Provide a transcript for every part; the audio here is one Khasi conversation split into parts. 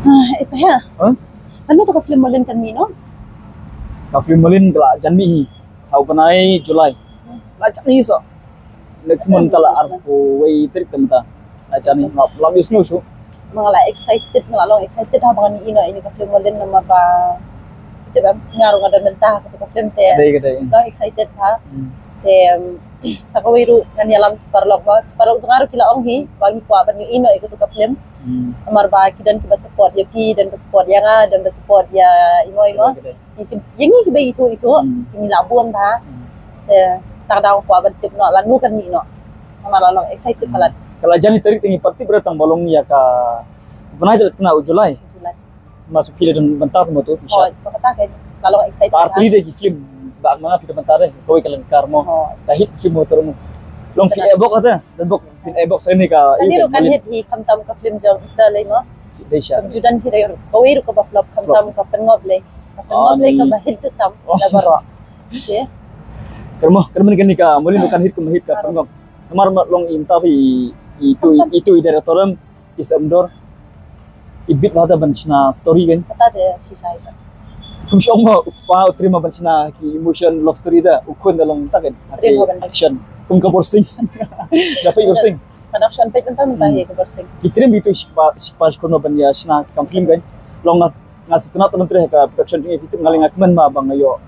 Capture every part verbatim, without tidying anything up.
Ah, eh, pa ha. Huh? Ano to ka film Molin kan mih noh? Ka film Molin ka la jan mih hi ha u bnai July. La jan mih hi so. Next month ta la arphew wei tarik te mynta. La jan mih, la mih sngewsih. Nga la excited, nga la long excited ha ba ngan ïoh ïa ine i ka film Molin namar ba, ite ba nga ruh nga don mynta ha ka film te. Ka dei, ka dei. Long excited ha. Hmm. Te, um, sa kawei ruh ngan ïalam ki paralok ba, ki paralok jong nga ruh ki la ong hi ba ngi kwah ban ïoh ïa katu ka film. Hmm. Namar ba ki don kiba support ïa phi, don ba support ïa nga, don ba support ïa imo imo. Ka dei, ka dei. Ïa ki, ïa ngi kiba ithuh ithuh, hmm, ki ngi la bun bha. Hmm. Te tang da nga kwah ban tip noh lano kan mih noh. Namar la long excited palat. Ka la jan mih tarik te ngi pat tip re tang ba long ïa ka bnai te la kynmaw u July. July. Namar shu phi la don bynta kumto. Hooid, ba kata ka la long excited. Ba ar tylli de ki film ba ma nga phi don bynta de. Kawei ka Lyngkar mo. Hooid. Ka hit film mo, to mo. Long phi e bok ata. Don bok phin e bok sa kane ka. Kane ruh kan hit hi, khamtam ka film jong Isa lei mo. Dei sha. Kam ju don hi de, kawei ruh kaba flop, khamtam ka Pynngop lei. Ka Pynngop lei kaba hit tam na baroh. Okay. Kyrmen, kyrmen kane ka Molin ruh kan hit kumba hit ka Pynngop. Namar ma long i mynta phi i, itu, itu i director em. Ki sa em dor. I bit bha ta ban shna story kan. Kata de shisha ita. Kum shong ma u pa u trim ban shna ki emotion love story da. U khun da long ta kan. Trim ban action. Kum ka Borsing. Da phi Borsing. Ka action peit mynta mynta hi ka Borsing. Ki trim itu shipa, shipa shi khun ban ïa shna kam film kan. Long nga Nga sngewtynnat tang mynta ha ka production jong i, phi tip nga lei nga kmen ba, ba nga ïoh,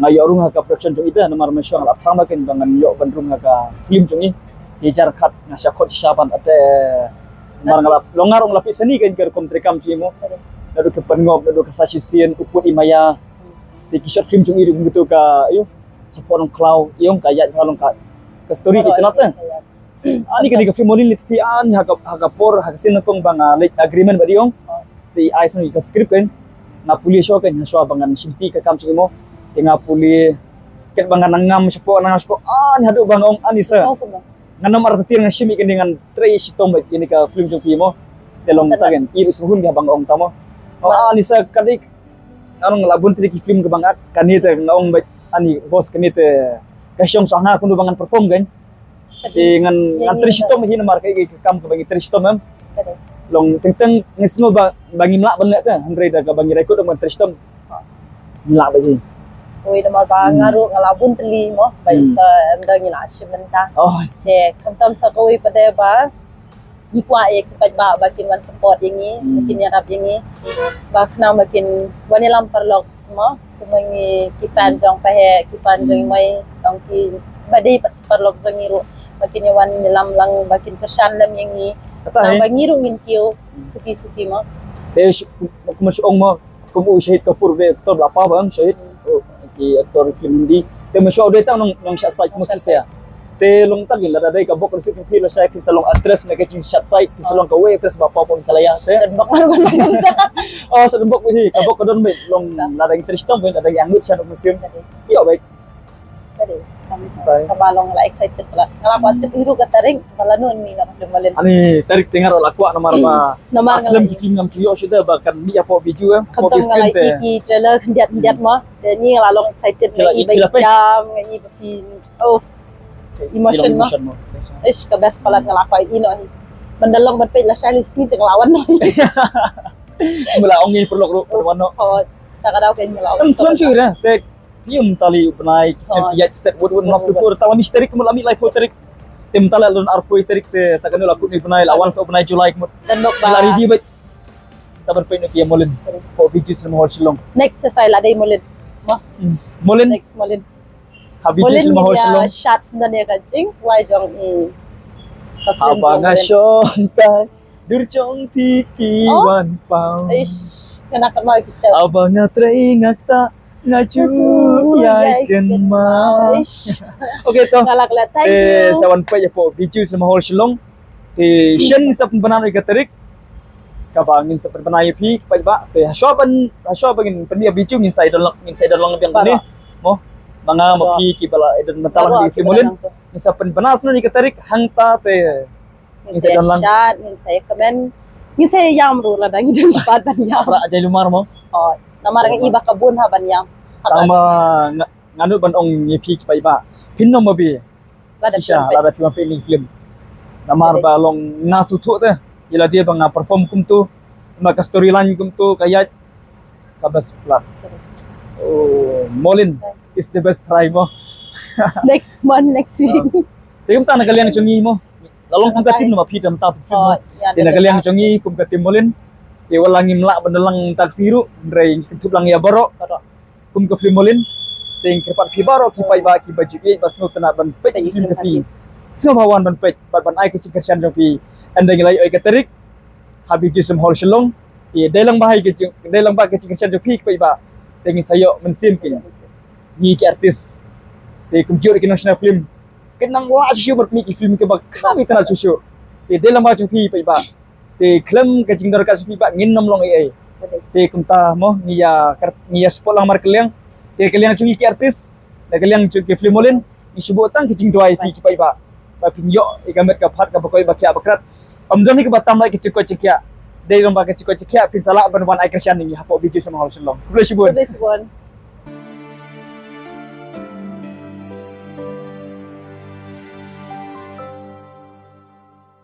nga ïoh rung ha ka production jong i te, namar mynshuwa nga la thrang ba kein ba ngan ïoh ban rung ha ka film jong i. Ki jar khat nga sha khot shisha ban ate. Namar nga la, long nga rung la phi sani kein ka rukom treikam jong i mo. Naduh ka Pynngop, naduh ka Sa Shisien, U Pud I Maya. Te ki short film jong i ruh kumto ka, ïoh, Sa Pdeng Khlaw, ïoh ka ïaid ha long ka, ka story ki tynnat te. Ani kane ka film Molin lei te ani ha ka, ha ka por, ha ka sien nyngkong ba nga leit agreement bad i ong. Te i ai sngewbha ka script kan. Nga pule shuwa kan, shuwa ba ngan shim ti ka kam shuwa mo. Te nga pule kat ba ngan nang ngam shapoh, nang ngam shapoh. Ani haduh ba nga ong ani sa. Ngan nym artatien ngan shim ïa kane, ngan trei shitom bad kane ka film jong phi mo. Te long ta kan, i ruh sngewhun ka ba nga ong ta mo. Ani sa ka dei, nga ong la bun tylli ki film kaba nga act, kane te nga ong bad ani boss kane te ka shong sha nga kumno ba ngan perform kan. Te ngan, ngan trei shitom hi namar ka, ka kam kaba ngi trei shitom em. Long teng teng ngi sngew ba, ba ngim lah ban leh te, hynrei da kaba ngi record ban trei shitom. Ngi lah ba hi. Oi, namar ba nga ruh nga la bun tylli mo, ba i sa em da ngi la shim mynta. Oh. Te khamtam sa kawei pat de ba ngi kwah ïa ki paidbah ba kin wan support ïa ngi, ba kin ïarap ïa ngi. Ba khnang ba kin wan ïalam paralok mo, kumba ngi ki fan jong Paheh, ki fan jong i Mai, jong ki ba dei pat paralok jong ngi ruh. Ba kin ïa wan ïalam lang, ba kin kyrshan lem ïa ngi. Khnang ba ngi ruh ngin kiew suki suki mo. Te shu, kumba shu ong mo, kum u Shahid Kapoor, u actor ba la paw ba em, Shahid, u, ki actor film Hindi. Te mynshuwa u dei tang nong, nong shad side mo ki sa. Te long tang lada dei ka bok ka side phi lashai phi sa long actress na ka jingshad side, phi sa long kawei actress ba paw paw ka la ïa te. Sa don bok mar ban long. Oh, sa don bok hi, ka bok ka don beit long lada ngi trei shitom beit, lada ngi angnud sha noh mynsiem. Ïoh beit. Kaba long la excited la. Nga la kwah tip hi ruh ka tarik, ba lano ngan mih noh ka film Molin. Ani tarik te nga ruh la kwah namar ba. Namar nga slem ki film ngam ju ïoh shuh te ba kan mih hapoh video em. Khamtam nga la ïohi ki trailer khyndiat khyndiat mo. Te ni nga la long excited nga i ba i jam, nga i ba phi, oh, emotion mo. Ish, ka best palat nga la kwah ïohi noh hi. Ban da long ban peit lashai lai sngi te nga la wan noh hi. Nga la ong ngi paralok ruh ban wan noh. Oh, ta ka daw ka nga la ong. Em slem shu ira. Te Ïa mynta lei u bnai ki snem ki ïaid step wut wut, nop tu tu, ta la mih shi tarik, kumut la mih laiphew tarik. Te mynta la don arphew tarik te sa kano la kut ni bnai, la wan sa u bnai July kumut. Dan bok ba la ready bad sa ban peit noh ïa Molin. Hapoh Bijou Cinema Hall Shillong. Next sa sa la dei Molin. Mo. Hmm. Molin. Next Molin. Ha Bijou Cinema Hall Shillong. Shots dan ïa ka jingkwah jong i. Haba nga shong tai dur jong phi ki wan paw. Ish, kena kat ma ki step. Haba nga trei nga ktah nga ju ïai kynmaw. Ish. Okay to. Nga la klet, thank you. Te sa wan peit hapoh Bijou Cinema Hall Shillong. Te shen ngin sa pynbna ïa ka tarik. Kaba ngin sa pynbna ïa phi paidbah. Te hashwa ban, hashwa ban ngin pynmih ïa Bijou ngin sa ïadon lang, ngin sa ïadon lang biang kane. Mo. Ma nga ma phi kiba la ïadon mynta lang ïa phi Molin. Ngin sa pynbna shen ïa ka tarik hangta te. Ngin sa ïa shad, ngin sa ïa kmen. Ngin sa ïa ïam ruh lada ngi don pat ban ïam. Pra jai lumar mo. Oh, namar nga i ba ka bun ha ban ïam. Tang ba nga, nga nud ban ong ïa phi ki paidbah. Phin ym ïohi. Lada phi wan peit ïa ka film. Namar ba long nga sngewthuh te. Ïa lade ba nga perform kumto. Ma ka storyline kumto ka ïaid ka best plat. Oh, Molin is the best try mo. Next month, next week. Te kumta na ka liang jong ngi mo. La long kum ka team na ma phi tam ta film mo. Te na ka liang jong ngi kum ka team Molin. Te wat la ngim lah ban da lang tak siru, hynrei ngi kynthup lang ïa baroh. Kum ka film Molin. Te ngi kyrpad phi baroh ki paidbah kiba ju ïeit ba sngewtynnat ban peit ki film Khasi. Sngewbha wan ban peit bad ban ai ka jingkyrshan jong phi. Ynda ngi la ïoh ïa ka tarik ha Bijou Cinema Hall Shillong. Te dei lang ba hai ka jing, dei lang ba ka jingkyrshan jong phi ki paidbah. Te ngin sa ïoh mynsiem ki, ngi ki artist. Te kumjuh ki nongshna film, kin nang wah shuh shuh ban pynmih ki film kiba kham itynnat shuh shuh. Te dei lang ba jong phi paidbah. Te khlem ka jingdorkar jong phi ba ngin nym long ei ei. Te kumta mo ngi ïa, ngi ïa support lang mar ka liang. Te ka liang jong ngi ki artist, da ka liang jong ki film Molin, ngi shu buh tang ki jingduwai ïa phi ki paidbah ba phin ïoh ïa ka met ka phad kaba koit ba khiah ba krat. Ym don hi kaba tam lait ka jingkoit jingkhiah. Dei lang ba ka jingkoit jingkhiah phin sa lah ban wan ai kyrshan ïa ngi hapoh Bijou Cinema Hall Shillong. Khublei shibun.